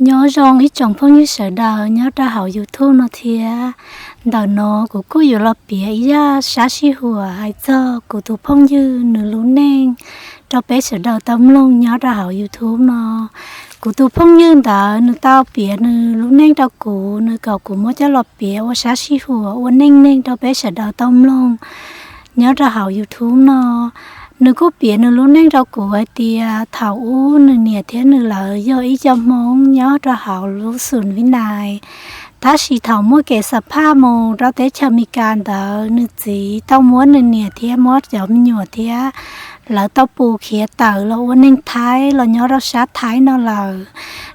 Nyob zoo ib tsoom phooj ywg sawv daws nyob rau hauv YouTube no thiab. Ntawm no kuv kuj yuav los piav ib zaj sab sij huam hais txog kuv tus phooj ywg nws lub neej rau peb sawv daws tau mloog nyob rau hauv YouTube no. Kuv tus phooj ywg ntawd nws tau piav nws lub neej rau kuv, nws kom kuv muab coj los piav ua sab sij huam ua neej neeg rau peb sawv daws tau mloog nyob rau hauv YouTube no. Nws kuj piav nws lub neej rau kuv hais tias thaum ub nws niam thiab nws lawv yog ib co Hmoob nyob rau hauv lub xum Vib Nais. Tab sis thaum muaj kev xam phaj mus rau teb chaws Amelikas ntawd, nws txiv tau muab nws niam thiab muab cov me nyuam thiab lawv tau pus khiav tawm los ua neeg Thaib los nyob rau sab Thaib no lawm.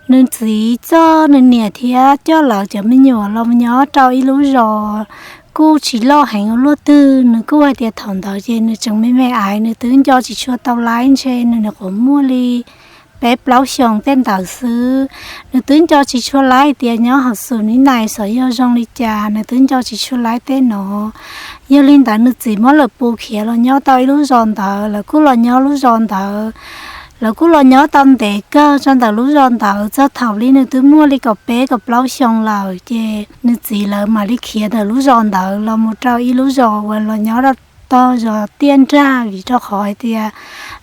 Nws txiv coj nws niam thiab coj lawv cov me nyuam los nyob rau ib lub zos kuj tsis loj heev ua luaj twg. Nws kuj hais tias thaum ntawd ces nws tseem me me aiv, nws twb nco tsis tshua tau laib, ntshe nws nyuam qhuav muaj li peb plaub xyoos tej ntawd xwb. Nws twb nco tsis tshua laib tias nyob hauv xum Vib Nais xyov yog zoo li cas, nws twb nco tsis tshua laib tej no. Yog li ntawd nws txiv muab lawv pus khiav los nyob tau ib lub zos ntawd, lawv kuj los nyob lub zos ntawd. Lawv kuj los nyob tau ntev kawg rau ntawm lub zos ntawd, txog thaum li nws twb muaj li kaum peb kaum plaub xyoos lawm ces nws txiv lawv mam li khiav ntawm lub zos ntawd los mus rau ib lub zos uas los nyob rau tog zos Tiaj Nrag, vim rau qhov hais tias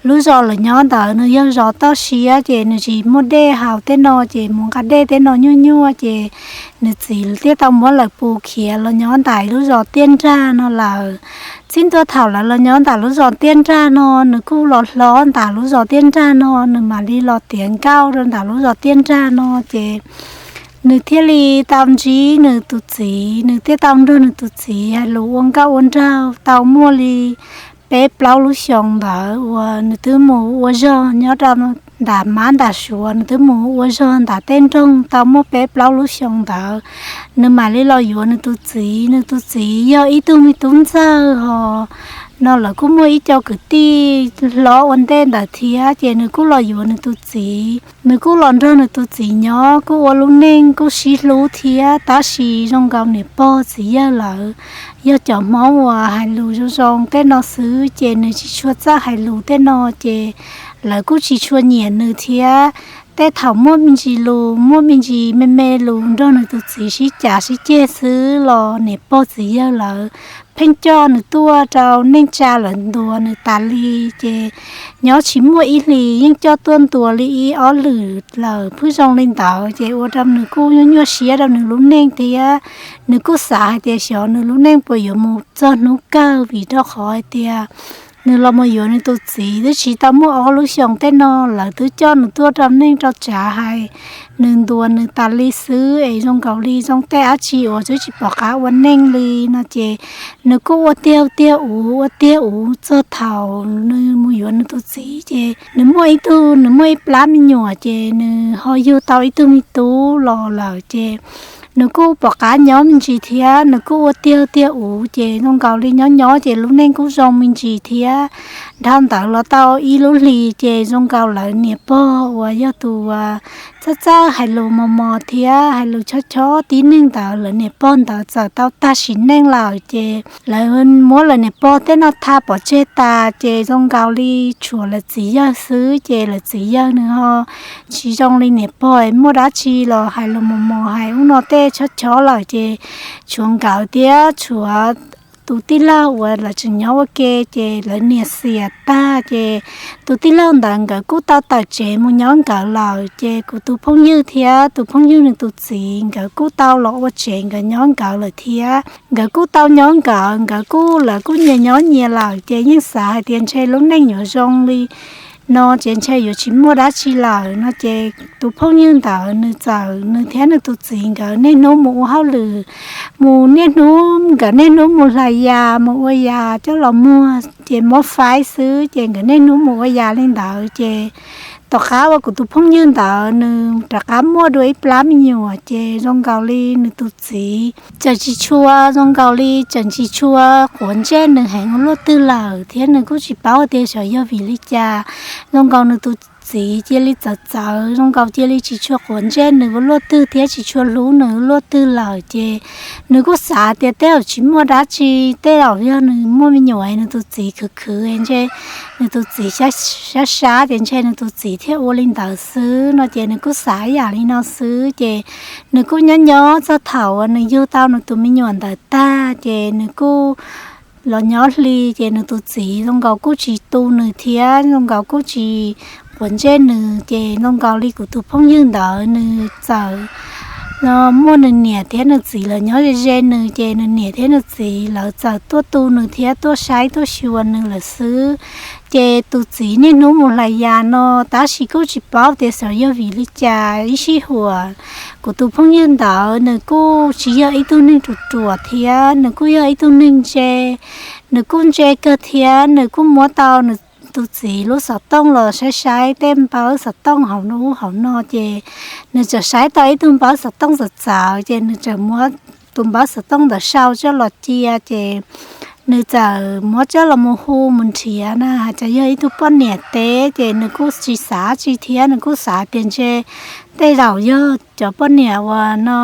lub zos lawv nyob ntawd nws yog zos toj siab ces nws tsis muaj dej haus tej no, ces mus nqa dej tej no nyuaj nyuaj ces nws txiv thiaj tau muab lawv pus khiav los nyob ntawm lub zos Tiaj Nrag no lawm. Txij ntua thaum lawv los nyob ntawm lub zos Tiaj Nrag no, nws kuj los hlob ntawm lub zos Tiaj Nrag no, nws mam li los tiav nkauj rau ntawm lub zos Tiaj Nrag no ces nws thiaj li tau ntsib nws tus txiv, nws thiaj tau nrog nws tus txiv hais lus ua nkauj ua nraug tau muaj li peb plaub lub xyoos ntawd uas nws twb mus ua zog nyob rau nram mab nram suav, nws twb mus ua zog nram tej nroog tau muaj peb plaub lub xyoos ntawd, nws mam li los yuav nws tus txiv. Nws tus txiv yog ib tug me tub ntxawg hos no lawv kuj muaj ib co kwv tij hlob ua ntej ntawd thiab ces nws kuj los yuav nws tus txiv. Nws kuj los nrog nws tus txiv nyob kuj ua lub neej kuj sib hlub thiab, tab sis zoo nkaus niam pog txiv yawg lawv yog cov Hmoob uas hais lus zoo zoo tej no xwb ces nws tsis tshua txawj hais lus tej no ces lawv kuj tsis tshua nyiam nws thiab. Tej thaum muaj me ntsis lus, muaj me ntsis me me lus nrog nws tus txiv sib cav sib ceg xwb los niam pog txiv yawg lawv pheej coj nws tuaj rau neej tsa lawv ntuas nws tas li ces nyob tsis muaj ib hlis yeej coj tuaj ntuas li ib ob lwm lawm. Phwj zoo li ntawd ces ua rau nws kuj nyuaj nyuaj siab rau nws lub neej thiab. Nws kuj xav hais tias xyov nws lub neej puas yuav mus txog hnub kawg, vim rau qhov hais tias nws los mus yuav nws tus txiv twb tsis tau muaj ob lub xyoos tej no, lawv twb coj nws tuaj rau neej rau tsav hais nws ntuas nws tas li xwb es zoo nkaus li zoo tej dab tsi uas twb tsis pom qab ua neej li no ces nws kuj ua tiag tiag uv ua tiag uv txog thaum nws mus yuav nws tus txiv ces nws muaj ib tug, nws muaj ib plab me nyuam ces nws ho yug tau ib tug me tub los lawm ces nws kuj pom qab nyob me ntsis thiab, nws kuj ua tiag tiag uv ces zoo nkaus li nyob nyob ces lub neej kuj zoo me ntsis thiab. Dhau ntawd los tau ib lub hlis ces zoo nkaus lawv niam pog uas yog tus txawj txawj hais lus mos mos thiab hais lus chob chob tib neeg ntawd, lawv niam pog ntawd txawm tau tag sim neej lawm ces lawv muab lawv niam pog tej no tha pov tseg tas ces zoo nkaus li tshuav lawv txiv yawg xwb ces lawv txiv yawg nws ho tsis zoo li niam pog, muaj dab tsi los hais lus mos mos hais ub no tej chob chob lawm ces tshuav nkawd thiab tshuav tus tij laug uas lawv tseem nyob ua ke ces lawv niam xiam tag ces tus tij laug ntawd nkawd kuj tau tawm tsev mus nyob nkawd lawm ces kuv tus phooj ywg thiab tus phooj ywg nws tus txiv nkawd kuj tau los ua tsev nkawd nyob nkawd lawm thiab. Nkawd kuj tau nyob nkawd, nkawd kuj, lawv kuj nyias nyob nyias lawm ces yeej xav hais tias ntshe lub neej yuav zoo li no ces ntshe yuav tsis muaj dab tsi lawm no ces tus phooj ywg ntawd nws txawm, nws thiab nws tus txiv nkawd niaj hnub mus ua hauj lwm, mus niaj hnub, nkawd niaj hnub mus hlais yas mus ua yas coj los muag ces muab faib xwb ces nkawd niaj hnub mus ua yas li ntawd ces tom qab uas kuv tus phooj ywg ntawd nws rov qab muaj dua ib plab me nyuam ces zoo nkaus li nws tus txiv tseem tsis tshua, zoo nkaus li tseem tsis tshua quav ntsej nws heev ua luaj twg lawm thiab nws kuj tsis paub tias xyov yog vim li cas. Zoo nkaus nws tus txiv cia li txawv txawv zoo nkaus cia li tsis tshua quav ntsej nws ua luaj twg thiab tsis tshua hlub nws ua luaj twg lawm. Ces nws kuj xav tias tej zaum tsis muaj dab tsi, tej zaum yog nws muaj me nyuam nws tus txiv khwv khwv ntshe nws tus txiv sab sab ces ntshe nws tus txiv thiaj ua li ntawd xwb no. Ces nws kuj xav ib yam li no xwb. Ces nws kuj nyob nyob txog thaum uas nws yug tau nws tus me nyuam ntawd tag ces nws kuj los nyob hli, ces nws tus txiv zoo nkaus kuj tsis tu nws thiab zoo nkaus kuj tsis quav ntsej nws. Ces zoo nkaus li kuv tus phooj ywg ntawd nws txawm muaj nws niam thiab nws txiv lawv nyob ze ze nws, ces nws niam thiab nws txiv lawv txawm tuaj tu nws thiab tuaj saib tuaj xyuas nws lawm xwb. Ces tus txiv niaj hnub mus hlais yas no, tab sis kuj tsis paub tias xyov yog vim li cas ib sij huam kuv tus phooj ywg ntawd nws kuj tsis yog ib tug neeg ruam ruam thiab nws kuj yog ib tug neeg ntse. Nws kuj ntse kawg thiab nws kuj muab tau nws tus txiv lub xov tooj los saib saib tej npawb xov tooj hauv ub hauv no, ces nws txawm saib tau ib tug npawb xov tooj txawv txawv, ces nws txawm muab tus npawb xov tooj ntawd sau coj los cia, ces nws txawm muab coj los mus hu mus nrhiav na, hais tias yog ib tug poj niam teb, ces nws kuj tsis xav tsi thiab nws kuj xav tias ntshe tej zaum yog cov poj niam uas no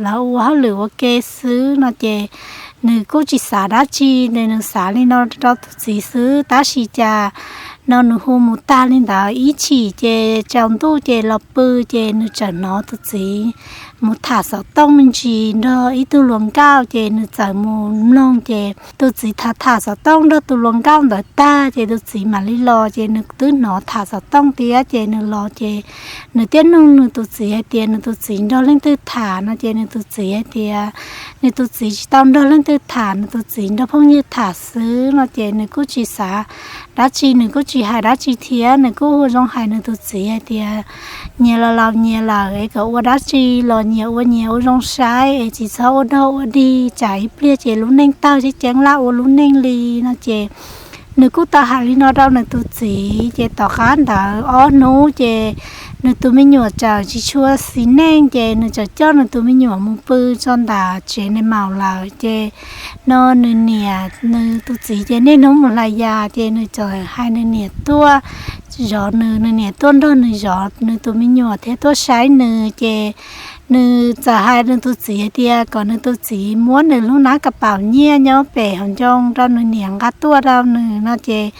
lawv ua hauj lwm ua ke xwb no. Ces nws kuj tsis xav dab tsi, nws xav li no rau tus txiv xwb. Tab sis cas no nws hu mus tag li ntawd ib chim ces tsaus ntuj ces los pw, ces nws txawm hnov tus txiv mus tham xov tooj me ntsis nrog ib tug hluas nkauj, ces nws txawm mus mloog, ces tus txiv tham tham xov tooj nrog tus hluas nkauj ntawd tag, ces tus txiv mam li los, ces nws twb hnov tham xov tooj thiab, ces nws los, ces nws thiaj nug nws tus txiv hais tias nws tus txiv nrog leej twg tham no, ces nws tus txiv hais tias nws tus txiv tsis tau nrog leej twg tham, nws tus txiv nrog phooj ywg tham xwb no. Ces nws kuj tsis xav dab tsi, nws kuj tsis hais dab tsi thiab, nws kuj ua zoo hais nws tus txiv hais tias nyias los laus nyias lawm es kom ua dab tsi los nyias ua nyias ua zoo saib es tsis txhob ua dog ua dig, tsam ib pliag ces lub neej tawg ceeb ceeb laj ua lub neej li no. Ces nws kuj tau hais li no rau nws tus txiv, ces tom qab ntawd ob hnub ces nws tus me nyuam txawm tsis tshua xis neej, ces nws txawm coj nws tus me nyuam mus pw tso ntawm tsev neeg maum lawm. Ces no nws niam nws tus txiv ces niaj hnub mus hlais yas, ces nws txawm hais nws niam tuaj zov nws, nws niam tuaj nrog nws zov nws tus me nyuam thiab tuaj saib nws. Ces nws txawm hais nws tus txiv hais tias kom nws tus txiv muab nws lub hnab kas paum nyiaj nyob pem hauv ncoo rau nws niam nqa tuaj rau nws no. Ces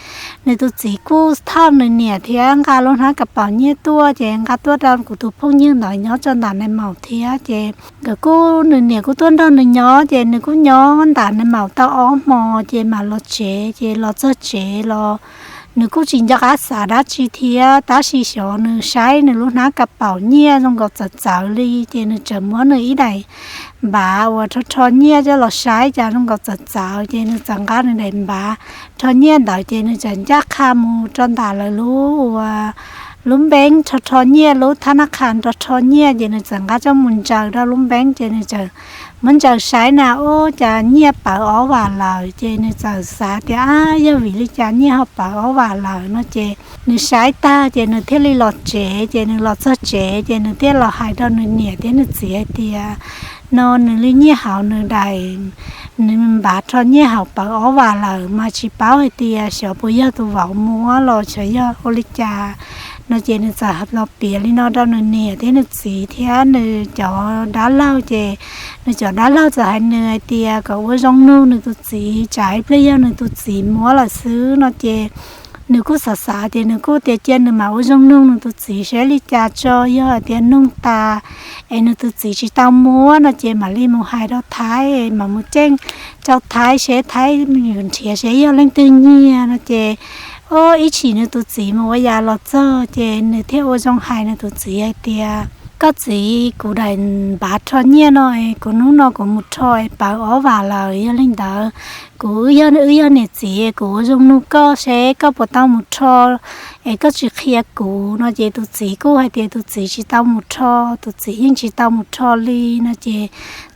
nws tus txiv kuj thauj nws niam thiab nqa lub hnab kas paum nyiaj tuaj, ces nqa tuaj rau kuv tus phooj ywg ntawd nyob tso ntawm neeg maum thiab. Ces nkawd kuj, nws niam kuj tuaj nrog nws nyob, ces nws kuj nyob ntawm neeg maum tau ob hmo, ces mam los tsev. Ces los txog tsev los nws kuj tsis nco qab xav dab tsi thiab, tab sis xyov nws saib nws lub hnab kas paum nyiaj zoo nkaus txawv txawv li, ces nws txawm muab nws ib daim npav uas rho rho nyiaj coj los saib cas zoo nkaus txawv txawv, ces nws txawm nqa nws daim npav rho nyiaj ntawd, ces nws txawm ncaj qha mus rau ntawm lawv lub uas lub npeeb rho rho nyiaj, lub thab nab qha rho rho nyiaj, ces nws txawm nqa coj mus ntsaws rau lub npeeb, ces nws txawm muab ntsaws saib na, ub, cas nyiaj pawv ob vam lawm. Ces nws txawm xav tias, ab, yog vim li cas nyiaj ho pawv ob vam lawm no. Ces nws saib tag ces nws thiaj li los tsev. Ces nws los txog tsev ces nws thiaj los hais rau nws niam thiab nws txiv hais tias no nws li nyiaj hauv nws daim, nws npav rho nyiaj hauv pawv ob vam lawm, mas tsis paub hais tias xyov puas yog tus vauv muab los xyov yog ua li cas no. Ces nws txawm los piav li no rau nws niam thiab nws txiv thiab nws cov dab laug. Ces nws cov dab laug txawm hais nws hais tias kom ua zoo nug nws tus txiv, tsam ib pliag yog nws tus txiv muab lawm xwb no. Ces nws kuj xav xav ces nws kuj tias cia nws mam ua zoo nug nws tus txiv seb li cas tso, yog hais tias nug tas es nws tus txiv tsis tau muab no ces mam li mus hais rau Thaib, mam mus ceeb rau Thaib seb Thaib yuav nrhiav seb yog leej twg nyiag no. Ces ub, ib chim nws tus txiv mus ua yas los txog ces nws thiaj ua zoo hais nws tus txiv hais tias, koj txiv, kuv daim npav rho nyiaj no es kuv hnub no kuv mus rho es pawv ob vam lawm. Yog li ntawd kuv, wb yog niam txiv, kuv ua zoo nug koj seb koj puas tau mus rho es koj tsis qhia kuv no. Ces tus txiv kuj hais tias tus txiv tsis tau mus rho, tus txiv yeej tsis tau mus rho li no. Ces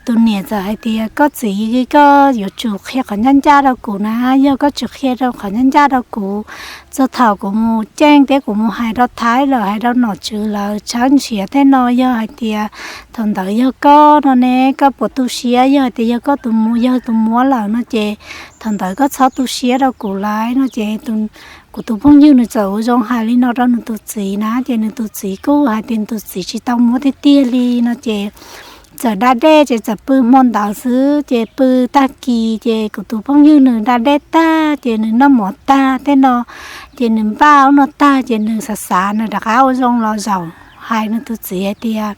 tus niam txawm hais tias, koj txiv, koj yuav tsum qhia qhov ncaj ncaj rau kuv na. Yog koj tsis qhia rau qhov ncaj ncaj rau kuv, txog thaum kuv mus ceeb thiab kuv mus hais rau Thaib lawm, hais rau nom tswv lawv tshawb nrhiav tej no, yog hais tias thaum ntawd yog koj no ne, koj puas tu siab? Yog hais tias yog koj tus mus, yog tus muab lawm no ces thaum ntawd koj txhob tu siab rau kuv lawm no. Ces tus, Kuv tus phooj ywg nws txawm ua zoo hais li no rau nws tus txiv na, ces nws tus txiv kuj hais tias nws tus txiv tsis tau muab tiag tiag li no ces txawm da dej ces txawm pw hmo ntawd xwb. Ces pw tag kis ces kuv tus phooj ywg nws da dej tag ces nws noj mov tag tej no, ces nws npaj ub no tag ces nws xav xav nws rov qab ua zoo los zaum hais nws tus txiv hais tias,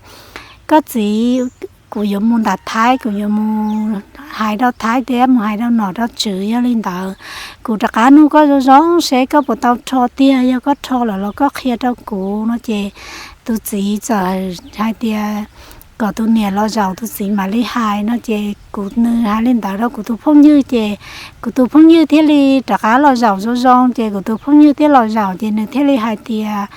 koj txiv, kuv yuav mus nram Thaib, kuv yuav mus hais rau Thaib thiab mus hais rau nom rau tswv. Yog li ntawd, kuv rov qab nug koj zoo zoo seb koj puas tau rho tiag, yog koj rho lawm los koj qhia rau kuv no ces tus txiv txawm hais tias kom tus niam los zaum tus txiv mam li hais no ces kuv, nws hais li ntawd rau kuv tus phooj ywg ces kuv tus phooj ywg thiaj li rov qab los zaum zoo zoo ces kuv tus phooj ywg thiaj los zaum ces nws thiaj li hais tias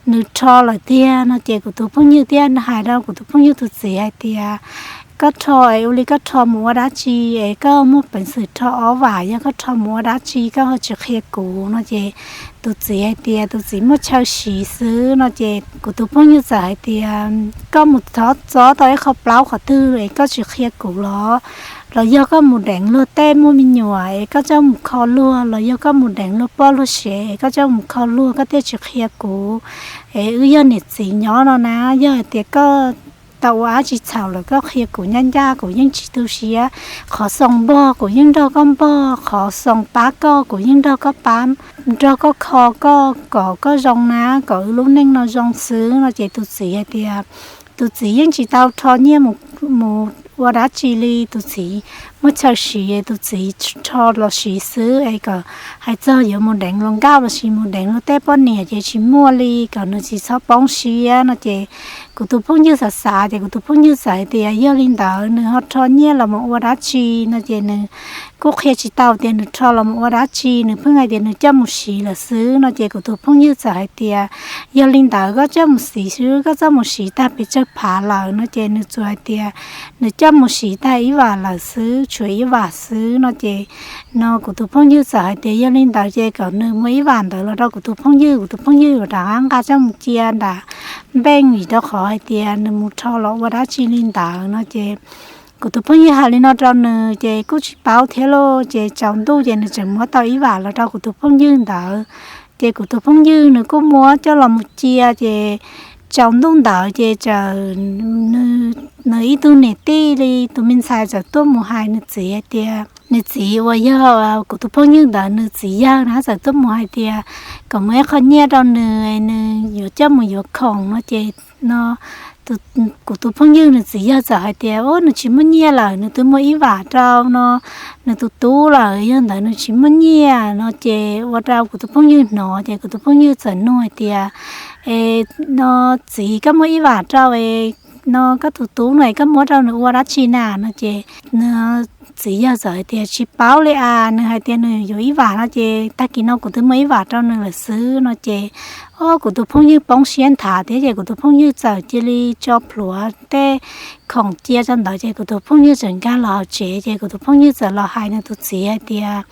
nws rho lawm tiag no ces kuv tus phooj ywg thiaj hais rau kuv tus phooj ywg tus txiv hais tias, koj rho es ua li koj rho mus ua dab tsi es koj muaj peev xwm rho ob vam, yog koj rho mus ua dab tsi koj ho tsis qhia kuv no ces tus txiv hais tias tus txiv muaj chaw siv xwb no ces kuv tus phooj ywg txawm hais tias, koj mus thov txob tau ib qho plaub qhov twg es koj tsis qhia kuv los, los yog koj mus deev luag tej muaj me nyuam es koj coj mus kho luag, los yog koj mus deev luag poj luag sev es koj coj mus kho luag koj thiaj tsis qhia kuv. Es wb yog niam txiv nyob no na, yog hais tias koj tau ua dab tsi txhaum lawm koj qhia kuv ncaj ncaj, kuv yeej tsis tu siab. Qhov xoo npog kuv yeej nrog koj npog, qhov xoo pab koj kuv yeej nrog koj pab, nrog koj kho koj kom koj zoo na, kom wb lub neej no zoo xwb no ces tus txiv hais tias tus txiv yeej tsis tau rho nyiaj mus ua dab tsi li, tus txiv muaj chaw siv, tus txiv rho los siv xwb es kom hais txog yuav mus deev luag nkauj los sis mus deev luag tej poj niam ces tsis muaj li, kom nws tsis txhob poob siab no ces kuv tus phooj ywg xav xav ces kuv tus phooj ywg txawm hais tias yog li ntawd nws ho rho nyiaj los mus ua dab tsi no ces nws kuj qhia tsis tau tias nws rho los mus ua dab tsi, nws pheej hais tias nws coj mus siv lawm xwb no ces kuv tus phooj ywg txawm hais tias yog li ntawd koj coj mus siv xwb, koj coj mus siv tag pes tsawg phav lawm no ces nws txawm hais tias nws coj mus siv tag ib vam lawm xwb, tshuav ib vam xwb no ces no kuv tus phooj ywg txawm hais tias yog li ntawd ces kom nws muab ib vam ntawd los rau kuv tus phooj ywg, kuv tus phooj ywg yuav rov qab nqa coj mus cia nram npeej vim rau qhov hais tias nws mus rho los ua dab tsi li ntawd no ces kuv tus phooj ywg hais li no rau nws ces kuj tsis paub thiab lauj. Ces tsaus ntuj ces nws tseem muab tau ib vam los rau kuv tus phooj ywg ntawd. Ces kuv tus phooj ywg nws kuj muab coj los mus cia ces tsaus ntuj ntawd ces txawm nws ib tug niam tij li tus me ntxhais txawm tuaj mus hais nws txiv hais tias, nws txiv uas yog kuv tus phooj ywg ntawd nws txiv yawg na txawm tuaj mus hais tias kom muab ib qho nyiaj rau nws, nws yuav coj mus yuav khoom no ces no kuv tus phooj ywg nws txiv yawg txawm hais tias, ub, nws tsis muaj nyiaj lawm, nws twb muaj ib vam rau no nws tus tub lawm, yog ntawd nws tsis muaj nyiaj no ces ua rau kuv tus phooj ywg hnov ces kuv tus phooj ywg txawm nug hais tias, es no txiv, koj muaj ib vam rau no koj tus tub no es koj muab rau nws ua dab tsi na no ces nws txiv yawg txawm hais tias tsis paub li as, nws hais tias nws yuav ib vam no ces tag kis no kuv twb muab ib vam rau nws lawm xwb no ces o kuv tus phooj ywg poob siab nthav thiab ces kuv tus phooj ywg txawm cia li tso plhuav tej khoom cia rau ntawd ces kuv tus phooj ywg txawm nkag los hauv tsev ces kuv tus phooj ywg txawm los hais nws tus txiv hais tias,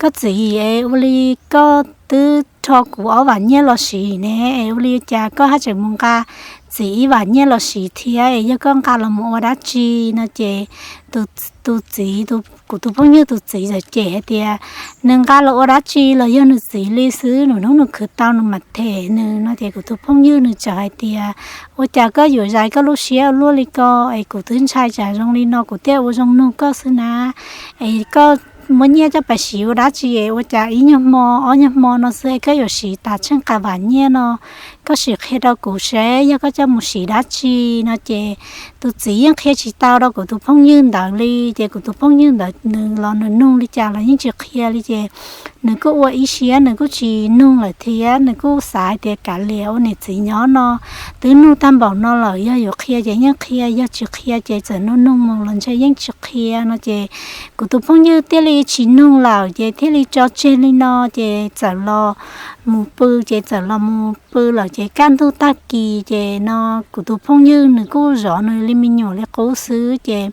koj txiv, es ua li koj twb rho kuv ob vam nyiaj los siv ne, es ua li cas koj haj tseem mus nqa txiv ib vam nyiaj los siv thiab, es yog koj nqa los mus ua dab tsi no ces tus txiv, kuv tus phooj ywg tus txiv txawm cem hais tias, nws nqa los ua dab tsi los yog nws txiv li xwb, nws hnub nws khwv tau nws mam them nws no ces kuv tus phooj ywg nws txawm hais tias, ua cas koj yuav zais koj lub siab ua luaj li ko, es kuv twb ntshai tsam zoo li no kuv thiaj ua zoo nug koj xwb na, es koj muab nyiaj coj pais siv ua dab tsi es ua cas ib nyuag hmo ob nyuag hmo no xwb es koj yuav siv tas tsheej qas vam nyiaj no, koj sim qhia rau kuv seb yog koj coj mus siv dab tsi no ces tus txiv yeej qhia tsis tau rau kuv tus phooj ywg ntawd li ces kuv tus phooj ywg ntawd nws los nws nug li cas los yeej tsis qhia li ces nws kuj ua ib siab nws kuj tsis nug lawm thiab nws kuj xav hais tias kav liam ua niam txiv nyob no twb nug tag npaum no lawm, yog yuav qhia ces yeej qhia, yog tsis qhia ces txawm nug nug mus los ntshe yeej tsis qhia no ces kuv tus phooj ywg thiaj li tsis nug lawm ces thiaj li tso tseg li no ces txawm los mus pw ces txawm los mus pw lawm ces kaj ntug tag kis ces no kuv tus phooj ywg nws kuj zov nws li me nyuam li qub xwb ces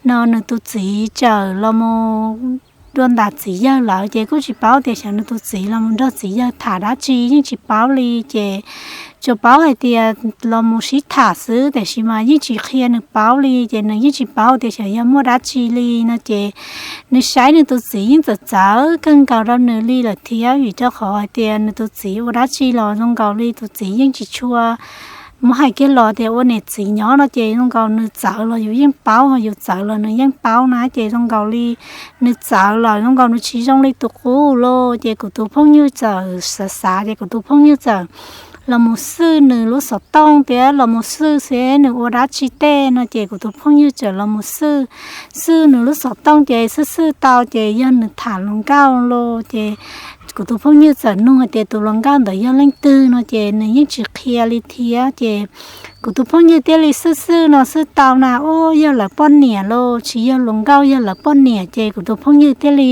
no nws tus txiv txawm los mus dua ntam txiv yawg lawm ces kuj tsis paub tias xyov nws tus txiv los mus nrog txiv yawg tham dab tsi yeej tsis paub li ces tsuas paub hais tias los mus sib tham xwb, tiam sis mas yeej tsis qhia nws paub li, ces nws yeej tsis paub tias xyov yog muaj dab tsi li no ces nws saib nws tus txiv yeej txawv txawv kawg nkaus rau nws li lawm thiab, vim rau qhov hais tias nws tus txiv ua dab tsi los zoo nkaus li tus txiv yeej tsis tshua muab hais kiag los tias ua niam txiv nyob no ces zoo nkaus nws txawv los yus yeej paub, ho yus txawv los nws yeej paub na, ces zoo nkaus li nws txawv lawm, zoo nkaus nws tsis zoo li tus qub los. Ces kuv tus phooj ywg txawm xav xav, ces kuv tus phooj ywg txawm los mus xwj nws lub xov tooj thiab los mus xwj seb nws ua dab tsi tej no ces kuv tus phooj ywg txawm los mus xwj, xwj nws lub xov tooj ces xwj xwj tau ces yog nws tham hluas nkauj los. Ces kuv tus phooj ywg txawm nug hais tias tus hluas nkauj ntawd yog leej twg no ces nws yeej tsis qhia li thiab. Ces kuv tus phooj ywg thiaj li xwj xwj no xwj tau na, ub, yog lawv poj niam los tsis yog hluas nkauj, yog lawv poj niam. Ces kuv tus phooj ywg thiaj li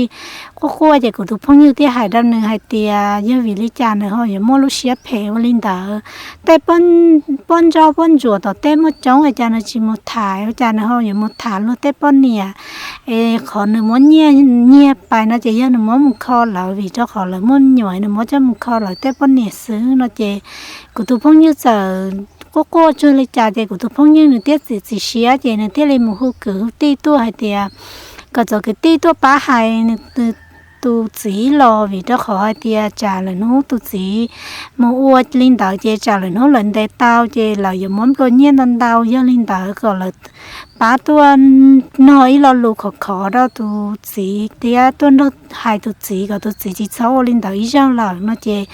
quaj quaj, ces kuv tus phooj ywg thiaj hais rau nws hais tias yog vim li cas nws ho yuav muaj lub siab phem ua li ntawd. Tej poj ntsauj poj ntsuam tom tej muaj coob, ua cas nws tsis mus tham, ua cas nws ho yuav mus tham luag tej poj niam? Es qhov nws muab nyiag, nyiag pais no ces yog nws muab mus kho lawv, vim rau qhov lawv muaj me nyuam, nws muab coj mus kho lawv tej poj niam xwb no ces kuv tus phooj ywg txawm quaj quaj tsuag li cas ces kuv tus phooj ywg nws thiaj txiav txim siab ces nws thiaj li mus hu kwv hu tij tuaj hais tias kom txawm kwv tij tuaj pab hais nws tus txiv los, vim rau qhov hais tias tsam lwm hnub tus txiv mus ua li ntawd ces tsam lwm hnub lawv ntes tau ces lawv yuav muab nplua nyiaj ntau ntau. Yog li ntawd kom lawv pab tuaj nog ib lo lus khov khov rau tus txiv thiab tuaj nrog hais tus txiv kom tus txiv tsis txhob ua li ntawd ib zaug lawm no ces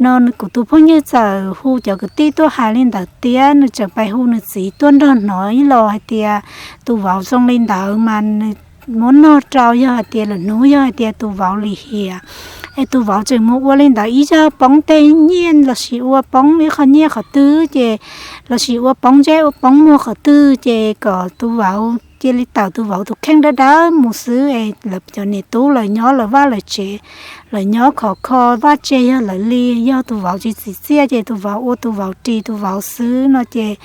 no kuv tus phooj ywg txawm hu cov kwv tij tuaj hais li ntawd thiab nws tseem pais hu nws txiv tuaj nrog hnov ib los hais tias tus vauv zoo li ntawd mas nws muab nog rau, yog hais tias lwm hnub yog hais tias tus vauv lim hiam es tus vauv tseem mus ua li ntawd ib zaug poob tej nyiaj lossis ua poob ib qho nyiaj qhov twg ces lossis ua poob ntsej ua poob muag qhov twg ces kom tus vauv cia li tawm tus vauv tus kheej dawb dawb mus xwb es lawv cov niam tub lawv nyob lawv vaj lawv tsev, lawv nyob khov kho vaj tse yog lawv li, yog tus vauv tsis txim txiaj ces tus vauv ua tus vauv ris tus vauv xwb no ces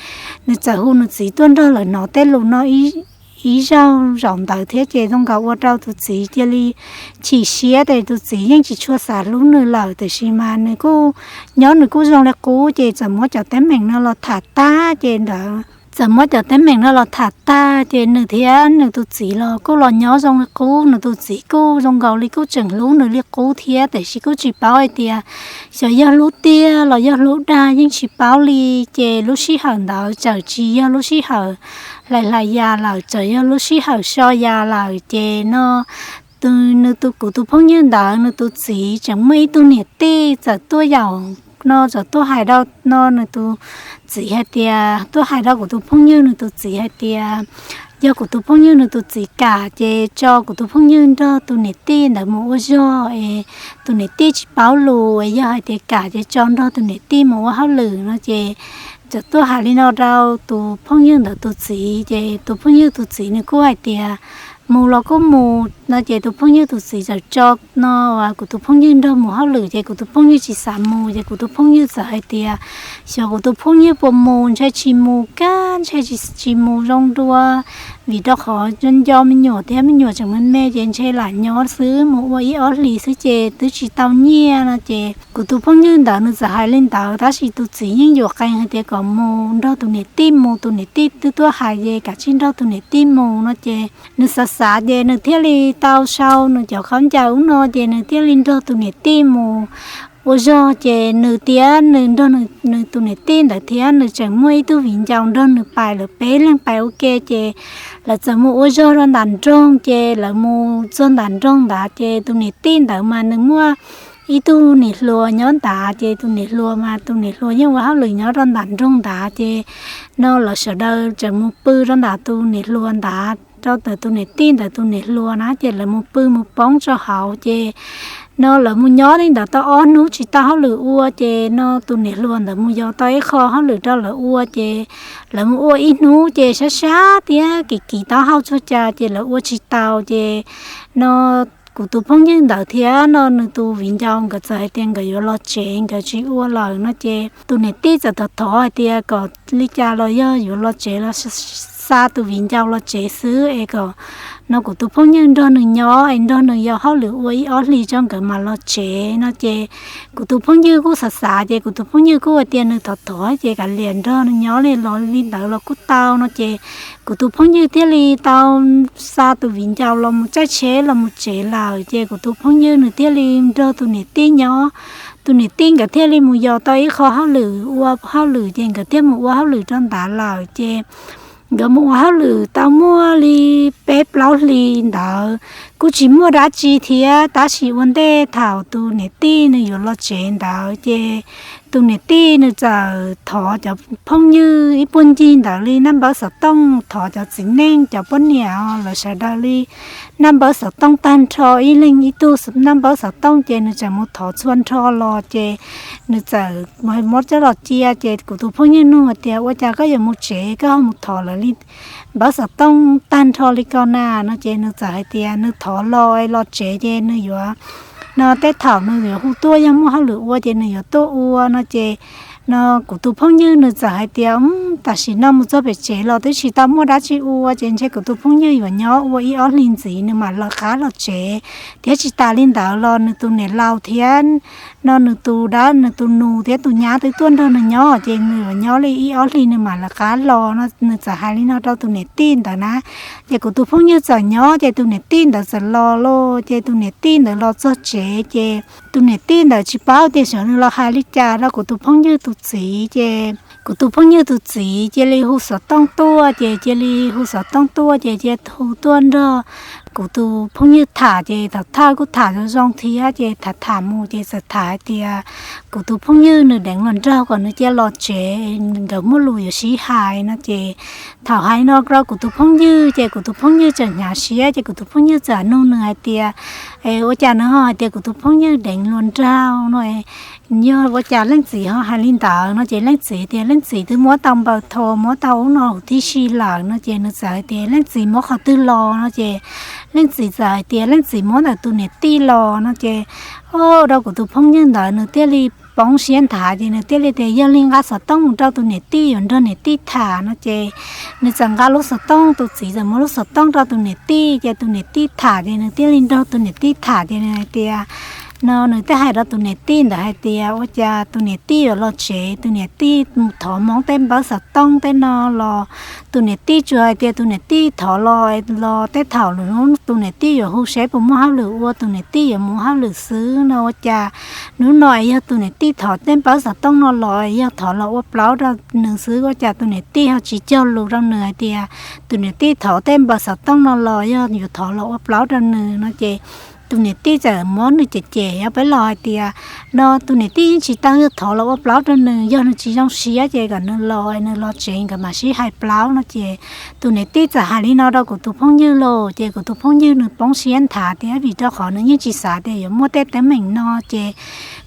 nws txawm hu nws txiv tuaj nrog lawv hnov tej lus no ib zaug zaum ntawd thiab ces zoo nkaus ua rau tus txiv cia li chim siab ces tus txiv yeej tsis tshua xav hlub nws lawm, tiam sis mas nws kuj nyob nws kuj zoo li qub ces txawm muab cov teeb meem no los tham tag ces ntawd txawm muab cov teeb meem no los tham tag ces nws thiab nws tus txiv los kuj los nyob zoo li qub, nws tus txiv kuj zoo nkaus li kuj tseem hlub nws li qub thiab, tiam sis kuj tsis paub hais tias xyov yog hlub tiag los yog hlub dag yeej tsis paub li. Ces lub sij hawm ntawd txawm tsis yog lub sij hawm hlais hlais yas lawm, txawm yog lub sij hawm so yas lawm ces no nws tus, kuv tus phooj ywg ntawd nws tus txiv tseem muaj ib tug niam tij txawm tuaj yaum no txawm tuaj hais rau no nws tus txiv hais tias, tuaj hais rau kuv tus phooj ywg nws tus txiv hais tias yog kuv tus phooj ywg nws tus txiv kam ces tso kuv tus phooj ywg nrog tus niam tij ntawd mus ua zog es tus niam tij tsis paub lus, yog hais tias kam ces tso nrog tus niam tij mus ua hauj lwm no ces txawm tuaj hais li no rau tus phooj ywg ntawd tus txiv ces tus phooj ywg tus txiv nws kuj hais tias mus los kuj mus no ces tus phooj ywg tus txiv txawm tso no kuv tus phooj ywg nrog mus hauj lwm ces kuv tus phooj ywg tsis xav mus ces kuv tus phooj ywg txawm hais tias xyov kuv tus phooj ywg puas mus, ntshe tsis mus kag, ntshe tsis mus zoo dua, vim rau qhov nco me nyuam thiab me nyuam tseem me me ces ntshe lam nyob xwb mus ua ib ob hlis xwb ces twb tsis tau nyiaj no ces kuv tus phooj ywg ntawd nws txawm hais li ntawd tab sis tus txiv yeej yuam qees hais tias kom mus nrog tus niam tij mus, tus niam tij twb tuaj hais ces kav tsij nrog tus niam tij mus no ces nws xav xav ces nws thiaj li tau sau nws cov khaub ncaws ub no ces nws thiaj li nrog tus niam tij mus ua zog ces nws tias nws nrog nws tus niam tij ntawd thiab nws tseem muaj ib tug viv ncaus nrog nws pais, lawv peb leeg pais ua ke ces lawv txawm mus ua zog rau ntawm nroog ces lawv mus txog ntawm nroog ntawd ces tus niam tij ntawd mas nws muaj ib tug niam hluas nyob ntawd ces tus niam hluas mas tus niam hluas yeej ua hauj lwm nyob rau ntawm nroog ntawd ces no lawv sawv daws tseem mus pw rau ntawm tus niam hluas ntawd, rau ntawm tus niam tij ntawd tus niam hluas na ces lawv mus pw mus poob rau hauv ces no lawv mus nyob li ntawd tau ob hnub tsis tau hauj lwm ua ces no tus niam hluas ntawd mus yos tau ib qho hauj lwm rau lawv ua ces lawv mus ua ib hnub ces sab sab thiab kiv kiv taub hau txhua cas ces lawv ua tsis tau ces no kuv tus phooj ywg ntawd thiab no nws tus viv ncaus nkawd txawm hais tias nkawd yuav los tsev nkawd tsis ua lawm no ces tus niam tij txawm thov thov hais tias kom li cas los yog yuav los tsev los xa tus viv ncaus los tsev xwb es kom no kuv tus phooj ywg nrog nws nyob es nrog nws yos hauj lwm ua ib ob hlis tso nkawd mam los tsev no ces kuv tus phooj ywg kuj xav xav ces kuv tus phooj ywg kuj hais tias nws thov thov ces kav liam nrog nws nyob li los li ntawd los kuj tau no ces kuv tus phooj ywg thiaj li tau xa tus viv ncaus los mus caij tsheb los mus tsev lawm ces kuv tus phooj ywg nws thiaj li nrog tus niam tij nyob. Tus niam tij nkawd thiaj li mus yos tau ib qho hauj lwm ua hauj lwm ces nkawd thiaj mus ua hauj lwm rau ntawd lawm ces nkawd mus ua hauj lwm tau muaj li peb plaub hlis ntawd kuj tsis muaj dab tsi thiab tab sis ua ntej thaum tus niam tij nws yuav los tsev ntawd ces tus niam tij nws txawm thov cov phooj ywg ib puag ncig ntawd li naj npawb xov tooj, thov cov txiv neej cov poj niam lawv sawv daws li naj npawb xov tooj tag nrho, ib leeg ib tug naj npawb xov tooj ces nws txawm mus thov txhua nrho los ces nws txawm muab coj los cia ces kuv tus phooj ywg nug hais tias ua cas koj yuav mus tsev koj ho mus thov lawv li npawb xov tooj tag nrho li ko na no ces nws txawm hais tias nws thov los los tsev ces nws yuav no tej thaum nws yuav hu tuaj yog muaj hauj lwm ua ces nws yuav tuaj ua no ces no kuv tus phooj ywg nws txawm hais tias tam sim no mus txog pem tsev los twb tsis tau muaj dab tsi ua ces ntshe kuv tus phooj ywg yuav nyob ua ib ob hlis ntxiv nws mam lawv qab los tsev thiab tsis tas li ntawd los nws tus niam laus thiab no nws tus dab nws tus nus thiab tus nyab twb tuaj nrog nws nyob ces nws yuav nyob li ib ob hlis nws mam lawv qab los no nws txawm hais li no rau tus niam tij ntawd na. Ces kuv tus phooj ywg txawm nyob ces tus niam tij ntawd txawm los lauj ces tus niam tij ntawd los txog tsev ces tus niam tij ntawd tsis paub tias xyov nws los hais li cas rau kuv tus phooj ywg tus txiv ces kuv tus phooj ywg tus txiv cia li hu xov tooj tuaj ces cia li hu xov tooj tuaj ces cia hu tuaj nrog kuv tus phooj ywg tham ces thaum thawj kuj tham zoo zoo thiab ces tham tham mus ces txawm tham hais tias kuv tus phooj ywg nws deev hluas nraug kom nws cia los tsev, nkawd muaj lus yuav sib hais no ces thaum hais no rau kuv tus phooj ywg ces kuv tus phooj ywg txawm hnyav siab ces kuv tus phooj ywg txawm nug nws hais tias ua cas nws ho hais tias kuv tus phooj ywg deev hluas nraug no yog ua cas leej txiv ho hais li ntawd no ces leej txiv tias leej txiv twb muab tau npaws tho muab tau ub no huv tib si lawm no ces nws txawm hais tias leej txiv muab qhov twg los no ces leej txiv txawm hais tias leej txiv muab ntawm tus niam tij los no ces ua rau kuv tus phooj ywg ntawd nws thiaj li poob siab nthav ces nws thiaj li tias yog li nqa xov tooj mus rau tus niam tij yuav nrog niam tij tham no ces nws txawm nqa lub xov tooj, tus txiv txawm muab lub xov tooj rau tus niam tij ces tus niam tij tham ces nws thiaj li nrog tus niam tij tham ces nws hais tias no nws thiaj hais rau tus niam tij ntawd hais tias ua cas tus niam tij yuav los tsev, tus niam tij mus thov hmoob tej npawb xov tooj tej no los tus niam tij tsuas hais tias tus niam tij thov los los tej thaum lwm hnub tus niam tij yuav hu seb puas muaj hauj lwm ua tus niam tij yuav mus hauj lwm xwb no ua cas hnub no es yog tus niam tij thov tej npawb xov tooj no los yog thov los ua plaub rau nws xwb ua cas tus niam tij ho tsis cog lus rau nws hais tias tus niam tij thov tej npawb xov tooj no los yog yuav thov los ua plaub rau nws no ces tus niam tij txawm muab nws cem cem peb los hais tias no tus niam tij yeej tsis tau yog thov los ua plaub rau nws, yog nws tsis zoo siab ces kom nws los, nws los tsev nkawd mam sib hais plaub no ces tus niam tij txawm hais li no rau kuv tus phooj ywg los ces kuv tus phooj ywg nws poob siab nthav thiab vim rau qhov nws yeej tsis xav tias yuav muaj tej teeb meem no ces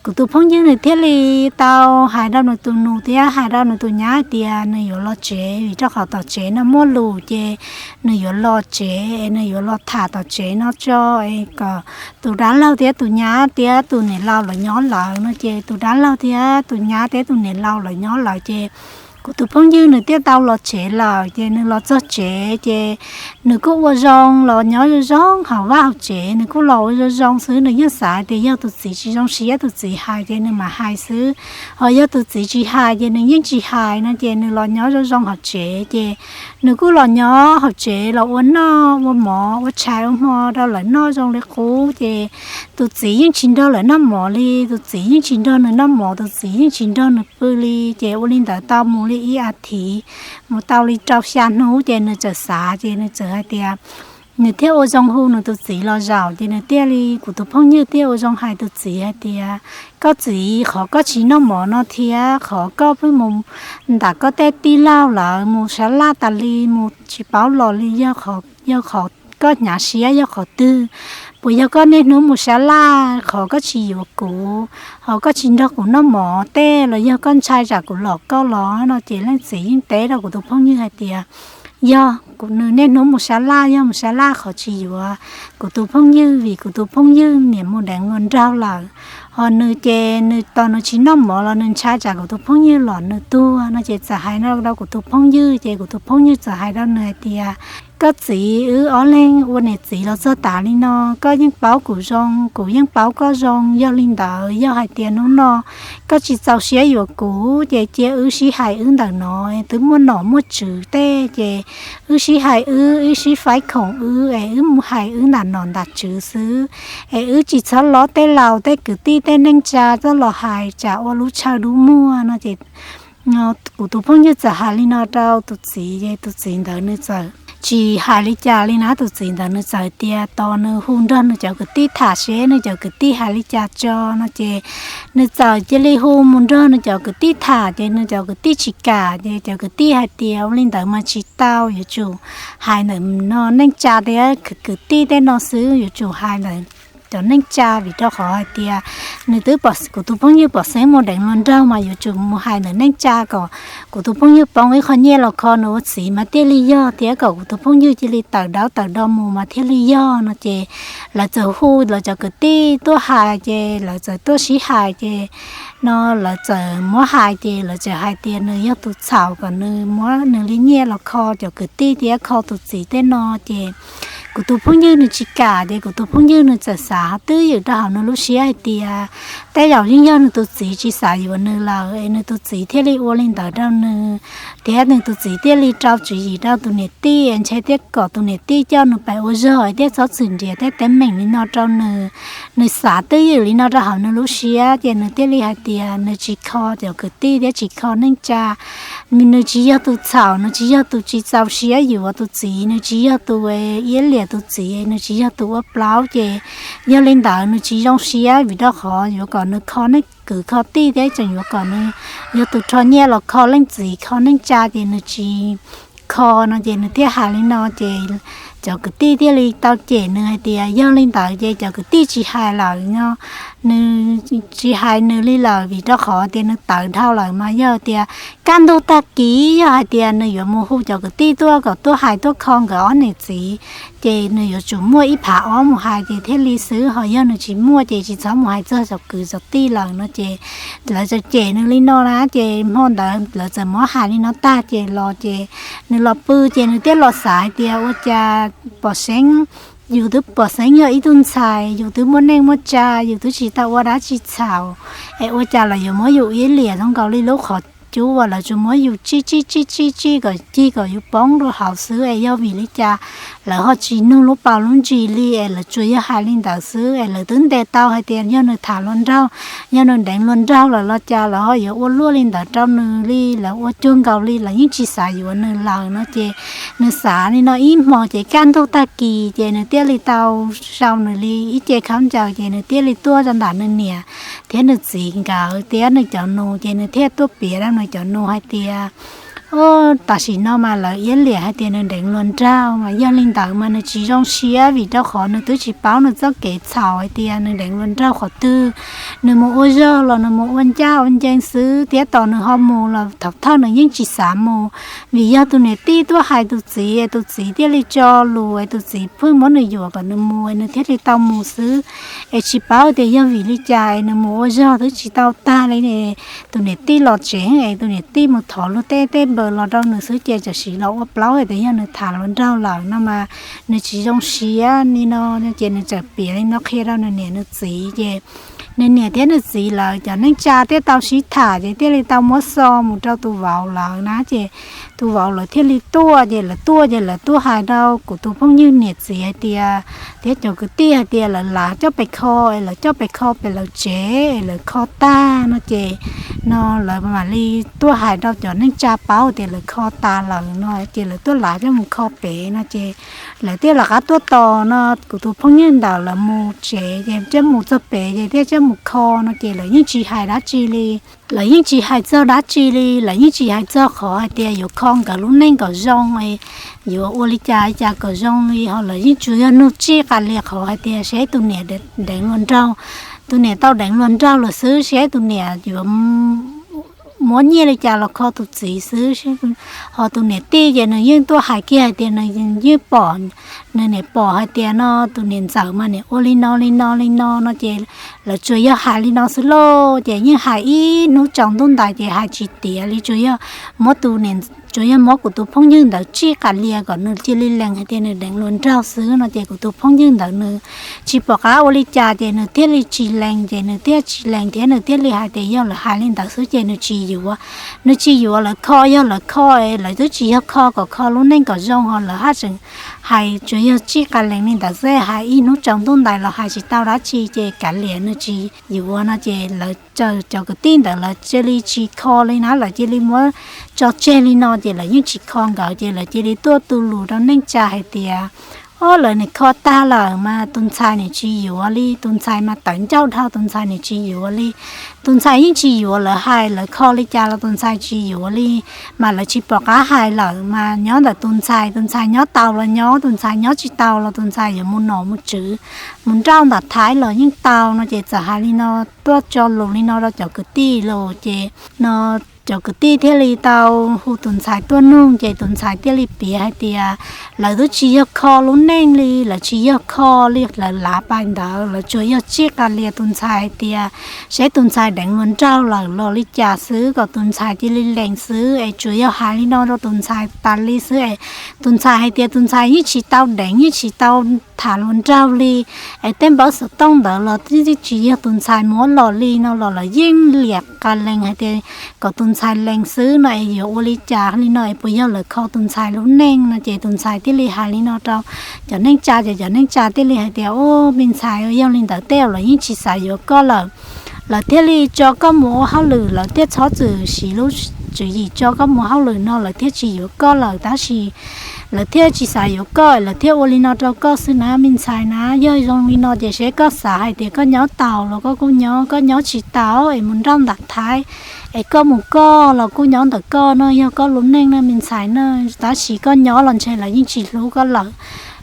kuv tus phooj ywg nws thiaj li tau hais rau nws tus nus thiab hais rau nws tus nyab hais tias nws yuav los tsev vim rau qhov tom tsev no muaj lus ces nws yuav los tsev es nws yuav los tham tom tsev no tso es kom tus dab laug thiab tus nyab thiab tus niam laus los nyob lawm no ces tus dab laug thiab tus nyab thiab tus niam laus los nyob lawm ces kuv tus phooj ywg nws thiaj tau los tsev lawm ces nws los txog tsev ces nws kuj ua zoo los nyob zoo zoo hauv vaj hauv tsev, nws kuj los ua zoo zoo xwb, nws yeej xav tias yog tus txiv tsis zoo siab tus txiv hais ces nws mam hais xwb, ho yog tus txiv tsis hais ces nws yeej tsis hais no ces nws los nyob zoo zoo hauv tsev ces nws kuj los nyob hauv tsev los ua noj ua mov ua tshais ua hmo rau lawv noj zoo li qub ces tus txiv yeej tsis nrog lawv noj mov li, tus txiv yeej tsis nrog nws noj mov, tus txiv yeej tsis nrog nws pw li ces ua li ntawd tau mus li ib as thiv, mus tau li rau xya hnub ces nws txawm xav ces nws txawm hais tias nws thiaj ua zoo hu nws tus txiv los zaum ces nws thiaj li, kuv tus phooj ywg thiaj ua zoo hais tus txiv hais tias koj txiv, qhov koj tsis noj mov no thiab qhov koj pheej mus ntam koj tej tij laug lawv mus sab laj tas li, mus tsis paub los li, yog qhov koj hnyav siab yog qhov twg? Puas yog koj niaj hnub mus sab laj qhov koj tsis yuav kuv, ho koj tsis nrog kuv noj mov tej los yog koj ntshai tsam kuv lom koj los no ces leej txiv yeej teb rau kuv tus phooj ywg hais tias Yog kuv, nws niaj hnub mus sab laj, yog mus sab laj qhov tsis yuav kuv tus phooj ywg, vim kuv tus phooj ywg niam mus deev hluas nraug lawm. Ho nws ces nws tos nws tsis noj mov los nws ntshai tsam kuv tus phooj ywg los nws tuag no ces txawm hais no rau kuv tus phooj ywg, ces kuv tus phooj ywg txawm hais rau nws hais tias, koj txiv, wb ob leeg ua niam txiv los txog tav li no, koj yeej paub kuv zoo, kuv yeej paub koj zoo, yog li ntawd yog hais tias hnub no koj tsis txaus siab yuav kuv ces cia wb sib hais wb ntawm no, twb muaj nom muaj tswv tej ces wb sib hais wb, wb sib faib khoom wb es wb mus hais wb ntam nom ntam tswv xwb, es wb tsis txhob lob tej laus tej kwv tij tej neej tsa tuaj los hais tsam ua lub tshaw dub muag no ces kuv tus phooj ywg txawm hais li no rau tus txiv, ces tus txiv ntawd nws txawm tsis hais li cas li na. Tus txiv ntawd nws txawm tias tos nws hu nrog nws cov kwv tij tham seb nws cov kwv tij hais li cas tso no ces nws txawm cia li hu mus nrog nws cov kwv tij tham, ces nws cov kwv tij tsis kam, ces cov kwv tij hais tias ua li ntawd mas tsis tau, yuav tsum hais ntawm no neej tsa thiab kwv tij tej no xwb, yuav tsum hais ntawm cov neej tsa, vim rau qhov hais tias nws twb, kuv tus phooj ywg pom xeeb mus deev hluas nraug mas yuav tsum mus hais ntawm neej tsa kom kuv tus phooj ywg poob ib qho nyiaj los kho nws ua txiv mas thiaj li yog, thiab kom kuv tus phooj ywg cia li tawm dawb tawm do mus mas thiaj li yog no ces lawv txawm hu lawv cov kwv tij tuaj hais, ces lawv txawm tuaj sib hais, ces no lawv txawm muab hais, ces lawv txawm hais tias nws yog tus txhaum kom nws muab nws li nyiaj los kho cov kwv tij thiab kho tus txiv tej no ces kuv tus phooj ywg nws tsis kam, ces kuv tus phooj ywg nws txawm xav twb ywm rau hauv nws lub siab hais tias tej zaum yeej yog nws tus txiv tsis xav yuav nws lawm es nws tus txiv thiaj li ua li ntawd rau nws, thiab nws tus txiv thiaj li rau tswv yim rau tus niam tij es ntshe thiaj kom tus niam tij coj nws pais ua zog es thiaj txhob txwm nrhiav tej teeb meem li no rau nws. Nws xav twb ywm li no rau hauv nws lub siab ces nws thiaj li hais tias nws tsis kho cov kwv tij thiab tsis kho neej tsa. Nws tsis yog tus txhaum, nws tsis yog tus tsis txaus siab yuav tus txiv, nws tsis yog tus iab liam tus txiv, nws tsis yog tus ua plaub ces yog li ntawd nws tsis zoo siab, vim rau qhov yuav kom nws kho neej kwv kho tij thiab tseem yuav kom nws yog tus rho nyiaj los kho leej txiv kho neej tsa ces nws tsis kho no ces nws thiaj hais li no ces cov kwv tij thiaj li tau cem nws hais tias yog li ntawd ces cov kwv tij tsis hais lawm no, nws tsis hais nws li lawm vim rau qhov tias nws tawv dhau lawm mas yog tias kaj ntug tag kis yog hais tias nws yuav mus hu cov kwv tij tuaj kom tuaj hais tuaj kho nkawd ob niam txiv ces nws yuav tsum muaj ib phav ob mus hais ces thiaj li xwb, ho yog nws tsis muaj ces tsis txhob mus hais txog cov kwv cov tij lawm no ces lawv txawm cem nws li no na ces hmo ntawd lawv txawm muab hais li no tag ces los ces nws los pw ces nws thiaj los xav hais tias ua cas pom xeeb, yus twb pom xeeb yog ib tug ntxhais, yus twb muaj neej muaj tsa, yus twb tsis tau ua dab tsi txhaum, es ua cas lawv yuav muab yus iab liam zoo nkaus li lub qhov cub uas lawv tsuas muab yus tsij tsij tsij tsij tsij kom cig kom yus poob rau hauv xwb es yog vim li cas lawv ho tsis nug lub paus lub ntsis li es lawv tsuas yog hais li ntawd xwb es lawv twb ntes tau hais tias yog nws tham hluas nraug, yog nws deev hluas nraug lawm los cas lawv ho yuav ua luaj li ntawd rau nws li, lawv ua cuag nkaus li lawv yeej tsis xav yuav nws lawm no ces nws xav li no ib hmos ces kaj ntug tag kis ces nws thiaj li tau sau nws li ib ce khaub ncaws ces nws thiaj li tuaj rau ntawm nws niam thiab nws txiv nkawd thiab nws cov nus ces nws thiaj tuaj piav rau nws cov nus hais tias tam sim no mas lawv iab liam hais tias nws deev hluas nraug mas yog li ntawd mas nws tsis zoo siab vim rau qhov nws twb tsis paub nws txoj kev txhaum hais tias nws deev hluas nraug qhov twg. Nws mus ua zog los nws mus ua ncaj ua ncees xwb thiab tos nws ho mus los thaum thawj nws yeej tsis xav mus, vim yog tus niam tij tuaj hais tus txiv, tus txiv thiaj li tso lus, tus txiv pheej muab nws yuam kom nws mus nws thiaj li tau mus xwb. Es tsis paub tias yog vim li cas es nws mus ua zog twb tsis tau tag li, tus niam tij los tsev es tus niam tij mus thov luag tej tej npaws los rau nws xwb ces tam sim los ua plaub hais tias yog nws tham hluas nraug lawm no mas nws tsis zoo siab li no. Ces nws txawm piav li no qhia rau nws niam nws txiv ces nws niam thiab nws txiv lawv cov neej tsa thiaj tau sib tham ces thiaj li tau muab xov mus rau tus vauv lawv na ces tus vauv lawv thiaj li tuaj ces lawv tuaj ces lawv tuaj hais rau kuv tus phooj ywg niam txiv hais tias thiab cov kwv tij hais tias lawv lav coj pes kho es lawv coj pes kho pem lawv tsev es lawv kho tag no ces no lawv mam li tuaj hais rau cov neej tsa paub tias lawv kho tas lawm no ces lawv tuaj lav coj mus kho pem no ces lawv thiaj lawv qab tuaj tos no kuv tus phooj ywg ntawd lawv mus tsev ces thiaj mus txog pem ces thiaj coj mus kho no ces lawv yeej tsis hais dab tsi li. Lawv yeej tsis hais txog dab tsi li, lawv yeej tsis hais txog qhov hais tias yuav kho nkawd lub neej kom zoo, yuav ua li cas li cas kom zoo li, ho lawv yeej tsuas yog nug tsij qas lias qhov hais tias seb tus niam deev hluas nraug, tus niam tau deev hluas nraug lawm xwb, seb tus niam yuav muab nyiaj li cas los kho tus txiv xwb. Ho tus niam tij ces nws yeej tuaj hais kiag hais tias nws yeej pom, nws niam pom hais tias no tus niam ntxawm mas niam ua li no li no li no no ces lawv tsuas yog hais li no xwb lauj. Ces yeej hais ib hnub tsaus ntuj ntais ces hais tsis tiav li, tsuas yog muab tus niam, tsuas yog muab kuv tus phooj ywg ntawd tsij qas lias kom nws cia li lees hais tias nws deev hluas nraug xwb no ces kuv tus phooj ywg ntawd nws tsis pom qab ua li cas ces nws thiaj li tsis lees, ces nws thiaj tsis lees thiab nws thiaj li hais tias yog lawv hais li ntawd xwb ces nws tsis yuav. Nws tsis yuav lawv kho, yog lawv kho, lawv twb tsis yog kho kom kho lub neej kom zoo ho lawv haj tseem hais tsuas yog tsij qas lees li ntawd xwb, hais ib hnub tsaus ntuj ntais los hais tsis tau dab tsi ces kav liam nws tsis yuav no ces lawv cov kwv tij ntawd lawv cia li tsis kho li na, lawv cia li muab tso tseg li no ces lawv yeej tsis kho nkawd ces lawv cia li tuaj tu lus rau neej tsa hais tias, o, lawv nim kho tag lawm mas tus ntxhais nim tsis yuav li, tus ntxhais mas tawv ncauj dhau, tus ntxhais nim tsis yuav li. Tus ntxhais yeej tsis yuav, lawv hais lawv kho li cas los tus ntxhais tsis yuav li, mas lawv tsis pom qab hais lawm mas nyob ntawm tus ntxhais, tus ntxhais nyob tau los nyob, tus ntxhais nyob tsis tau los tus ntxhais yuav mus nom mus tswv, mus nrauj ntam Thaib los yeej tau no ces txawm hais li no, tuaj tso lus li no rau cov kwv tij lawm ces no cov kwv tij thiaj li tau hu tus ntxhais tuaj nug ces tus ntxhais thiaj li piav hais tias lawv twb tsis yog kho lub neej li, lawv tsis yog kho li lawv lav pais ntawd, lawv tsuas yog tsij qas lias tus ntxhais hais tias saib tus ntxhais deev hluas nraug lawm los li cas xwb kom tus ntxhais cia li lees xwb es tsuas yog hais li no rau tus ntxhais tas li xwb es tus ntxhais hais tias tus ntxhais yeej tsis tau deev, yeej tsis tau tham hluas nraug li, es tej npawb xov tooj ntawd los twb tsis yog tus ntxhais muab los li no los lawv yeej liam qas lees hais tias kom tus ntxhais lees xwb no es yuav ua li cas li no es puas yog lawv kho tus ntxhais lub neej no ces tus ntxhais thiaj li hais li no rau cov neej tsa ces cov neej tsa thiaj li hais tias, o, me ntxhais, yog li ntawd tej zaum lawv yeej tsis xav yuav koj lawm, lawv thiaj li tso koj mus ua hauj lwm, lawv thiaj txhob txwm siv lub tswv yim tso koj mus hauj lwm no lawv thiaj tsis yuav koj lawm, tab sis lawv thiaj tsis xav yuav koj, lawv thiaj ua li no rau koj xwb na me ntxhais na. Yog zoo li no ces seb koj xav hais tias koj nyob tau los koj kuj nyob, koj nyob tsis tau es mus nrauj ntam Thaib es koj mus koj los kuj nyob ntawm koj no, yog koj lub neej na me ntxhais na. Tab sis koj nyob los ntshe lawv yeej tsis hlub koj lawm.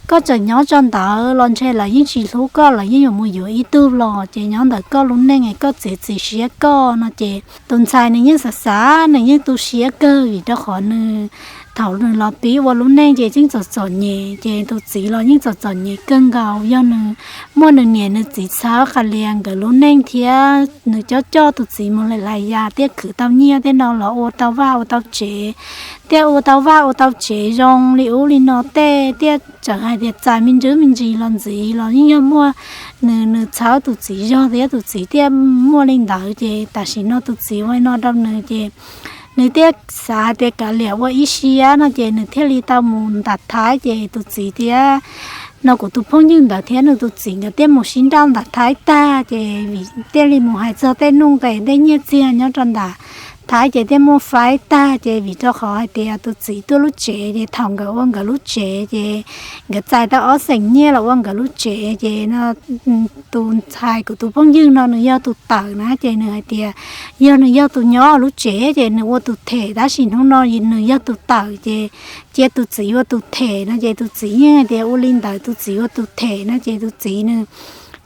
Koj tseem nyob tso ntawd los ntshe lawv yeej tsis hlub koj, lawv yeej yuav mus yuav ib tug los ces nyob ntawm koj lub neej es koj txiav txim siab koj no ces tus ntxhais nws yeej xav xav, nws yeej tu siab kawg vim rau qhov nws thaum nws los pib ua lub neej ces yeej txom txom nyem, ces tus txiv los yeej txom txom nyem kawg nkaus. Yog nws muaj nws niam nws txiv txhawb qas lias nkawd lub neej thiab nws coj coj tus txiv mus lais lais yas thiaj khwv tau nyiaj thiab no los ua tau vaj ua tau tsev, thiaj ua tau vaj ua tau tsev zoo li ub li no tej, thiaj txawm hais tias txais me ntsis me ntsis los ntxiv los yeej yog muaj nws, nws txhawb tus txiv zog thiab tus txiv thiaj muaj li ntawd. Ces tam sim no tus txiv ua li no rau nws ces nws thiaj xav hais tias kav liam ua ib siab no ces nws thiaj li tau mus ntam Thaib. Ces tus txiv thiab no kuv tus phooj ywg ntawd thiab nws tus txiv nkawd thiaj mus sib nrauj ntam Thaib tag ces vim thiaj li mus hais txog tej nuj nqes tej nyiaj txiag nyob rau ntam Thaib ces thiaj muaj faib tag. Ces vim rau qhov hais tias tus txiv tuaj lub tsev ces thaum nkawd ua nkawd lub tsev ces nkawd txais tau ob xeem nyiaj los ua nkawd lub tsev. Ces no tus ntxhais kuv tus phooj ywg no nws yog tus tawm na, ces nws hais tias yog nws yog tus nyob lub tsev ces nws ua tus them, tab sis hnub no nws yog tus tawm ces cia tus txiv ua tus them no. Ces tus txiv yeej hais tias ua li ntawd, tus txiv ua tus them no ces tus txiv nws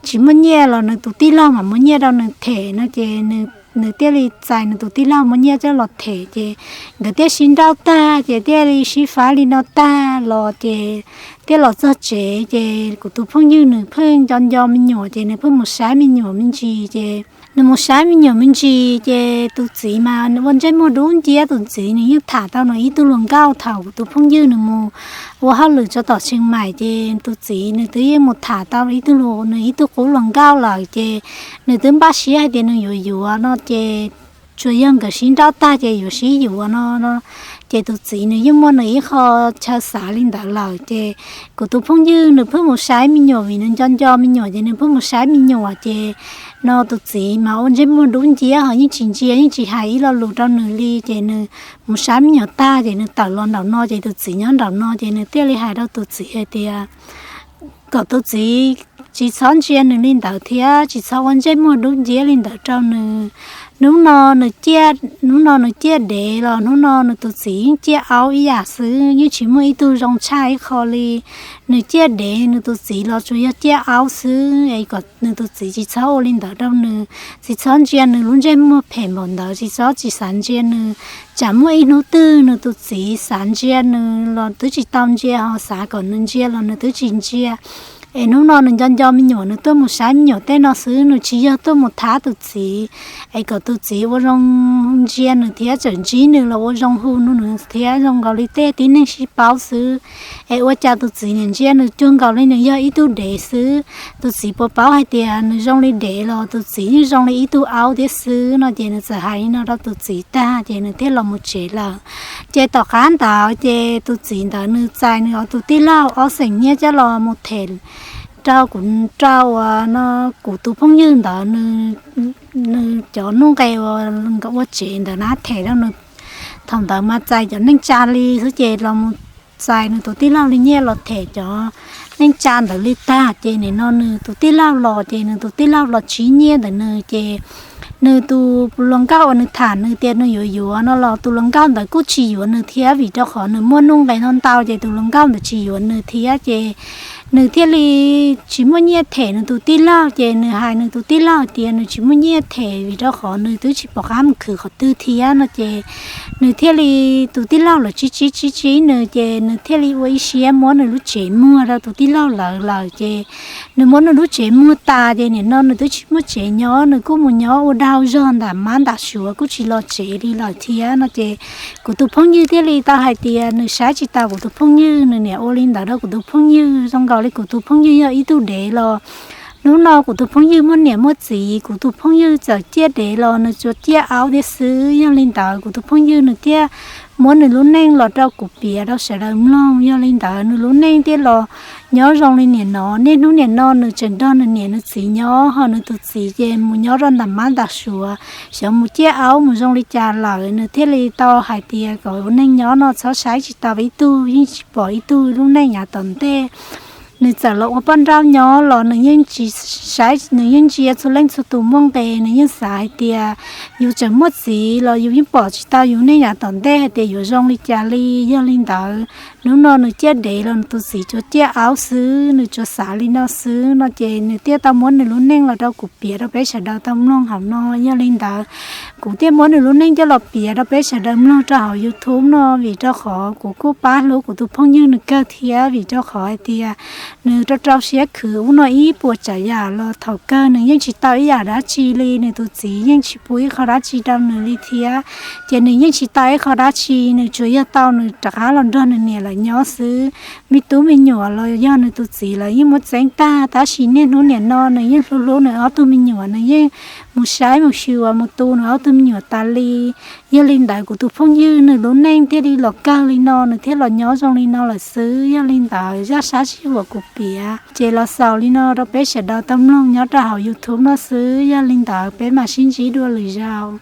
tsis muaj nyiaj los nws tus tij laug mam muab nyiaj rau nws them no ces nws thiaj li txais nws tus tij laug muab nyiaj coj los them. Ces nkawd thiaj sib nrauj tag ces thiaj li sib faib li no tag los ces thiaj los txog tsev. Ces kuv tus phooj ywg nws pheej nco nco me nyuam ces nws pheej mus saib me nyuam me ntsis. Ces nws mus saib me nyuam me ntsis ces tus txiv mas nws ua ntsej muag dub nciab, tus txiv nws yeej tham tau nws ib tug hluas nkauj thaum kuv tus phooj ywg nws mus ua hauj lwm tso tom Tsheej Maim. Ces tus txiv nws twb yeej mus tham tau ib tug, nws ib tug qub hluas nkauj lawm ces nws twb npaj siab hais tias nws yuav yuav no ces tsuas yog nkawd sib nrauj tag ces yuav sib yuav no. Ces tus txiv nws yeej muaj nws ib qho chaw xav li ntawd lawm. Ces kuv tus phooj ywg nws pheej mus saib me nyuam vim nws nco nco me nyuam ces nws pheej mus saib me nyuam. Ces no tus txiv mas ua ntsej muag dub nciab ho yeej tsis ntsia yeej tsis hais ib lo lus rau nws li. Ces nws mus saib me nyuam tag ces nws tawm los nraum no ces tus txiv nyob nraum no ces nws thiaj li hais rau tus txiv hais tias kom tus txiv tsis txhob ntsia nws li ntawd thiab tsis txhob ua ntsej muag dub nciab li ntawd rau nws. Hnub no nws ciaj, hnub no nws ciaj dev los hnub no nws tus txiv yeej ciaj aub ib yam xwb, yeej tsis muaj ib tug zoo tshaj ib qho li. Nws ciaj dev, nws tus txiv los tsuas yog ciaj aub xwb, es kom nws tus txiv tsis txhob ua li ntawd rau nws, tsis txhob ntsia nws lub ntsej muag phem npaum ntawd, tsis txhob tsis xav ntsia nws. Tsam muaj ib hnub twg nws tus txiv xav ntsia nws los twb tsis tau ntsia, ho xav kom nws ntsia los nws twb tsis ntsia. Es hnub no nws nco nco me nyuam, nws tuaj mus saib me nyuam tej no xwb, nws tsis yog tuaj mus thab tus txiv, es kom tus txiv ua zoo ntsia nws thiab tseem ntsib nws los ua zoo hu nws thiab, zoo nkaus li tej tib neeg sib paub xwb. Es ua cas tus txiv niam ntsia nws cuag nkaus li nws yog ib tug dev xwb. Tus txiv puas paub hais tias nws zoo li dev los tus txiv yeej zoo li ib tug aub thiab xwb no. Ces nws txawm hais li no rau tus txiv tag ces nws thiaj los mus tsev lawm. Ces tom qab ntawd ces tus txiv ntawd nws txais nws ob tug tij laug ob xeem nyiaj coj los mus them rau kuv, rau uas no kuv tus phooj ywg ntawd nws cov nuj nqes uas nkawd ua tsev ntawd na, them rau nws. Thaum ntawd mas txais cov neej tsa li xwb ces los mus txais nws tus tij laug li nyiaj los them cov neej tsa ntawd li tag ces nim no nws tus tij laug los ces nws tus tij laug los tsib nyiaj ntawm nws ces nws tus hluas nkauj uas nws tham nws tias nws yuav yuav no los tus hluas nkauj ntawd kuj tsis yuav nws thiab, vim rau qhov nws muaj nuj nqes no ntau ces tus hluas nkauj ntawd tsis yuav nws thiab ces nws thiaj li tsis muaj nyiaj them nws tus tij laug. Ces nws hais nws tus tij laug tias nws tsis muaj nyiaj them vim rau qhov nws twb tsis pom qab mus khwv qhov twg thiab no ces nws thiaj li, tus tij laug los tsib tsib tsib tsib nws ces nws thiaj li ua ib siab muab nws lub tsev muag rau tus tij laug lawv lawm ces nws muab nws lub tsev muag tas ces nim no nws twb tsis muaj tsev nyob, nws kuj mus nyob ua dag zog ntam mab ntam suav kuj tsis los tsev li lawm thiab no ces kuv tus phooj ywg thiaj li tau hais tias nws saib tsis taus kuv tus phooj ywg, nws niam ua li ntawd rau kuv tus phooj ywg zoo nkaus li kuv tus phooj ywg yog ib tug dev los hnub no kuv tus phooj ywg muaj niam muaj txiv, kuv tus phooj ywg txawm ciaj dev los nws tsuas ciaj aub thiab xwb. Yog li ntawd kuv tus phooj ywg nws thiaj muab nws lub neej los rau kuv piav rau sawv daws mloog. Yog li ntawd nws lub neej thiaj los nyob zoo li nim no. Niaj hnub nim no nws tseem nrog nws niam nws txiv nyob, ho nws tus txiv ces mus nyob rau ntam mab ntam suav, xyov mus ciaj aub mus zoo li cas lawm. Nws thiaj li tau hais tias kom ua neej nyob no txhob saib tsis taus ib tug, yeej tsis pom ib tug lub neej yav tom ntej. Nws txawm los ua poj nrauj nyob los nws yeej tsis saib, nws yeej ntsia txhua leej txhua tus muaj nqis, nws yeej xav hais tias yus tseem muaj txiv los yus yeej pom tsis tau yus neej yav tom ntej hais tias yuav zoo li cas li. Yog li ntawd hnub no nws ciaj dev los nws tus txiv tsuas ciaj aub xwb, nws tsuas xav li no xwb no ces nws thiaj tau muab nws lub neej los rau kuv piav rau peb sawv daws tau mloog hauv no. Yog li ntawd kuv thiaj muab nws lub neej coj los piav rau peb sawv daws mloog rau hauv YouTube no, vim rau qhov kuv kuj pab hlub kuv tus phooj ywg nws kawg thiab, vim rau qhov hais tias nws rau rau siab khwv ub no ib puas tsav yam los thaum kawg nws yeej tsis tau ib yam dab tsi li, nws tus txiv yeej tsis pub ib qho dab tsi rau nws li thiab. Ces nws yeej tsis tau ib qho dab tsi, nws tsuas yog tau nws rov qab los nrog nws niam lawv nyob xwb. Me tub me nyuam los yog nws tus txiv lawv yeej muab txeeb tag, tab sis niaj hnub nim no nws yeej hlub hlub nws ob tug me nyuam, nws yeej mus saib mus xyuas mus tu nws ob tug me nyuam tas li. Yog li ntawd kuv tus phooj ywg nws lub neej thiaj li los kawg li no, nws thiaj los nyob zoo li no lawm xwb. Yog li ntawd zaj sab sij huam kuv piav ces los xaus li no rau peb sawv daws tau mloog nyob rau hauv YouTube no xwb. Yog li ntawd peb mam sib ntsib dua lwm zaus.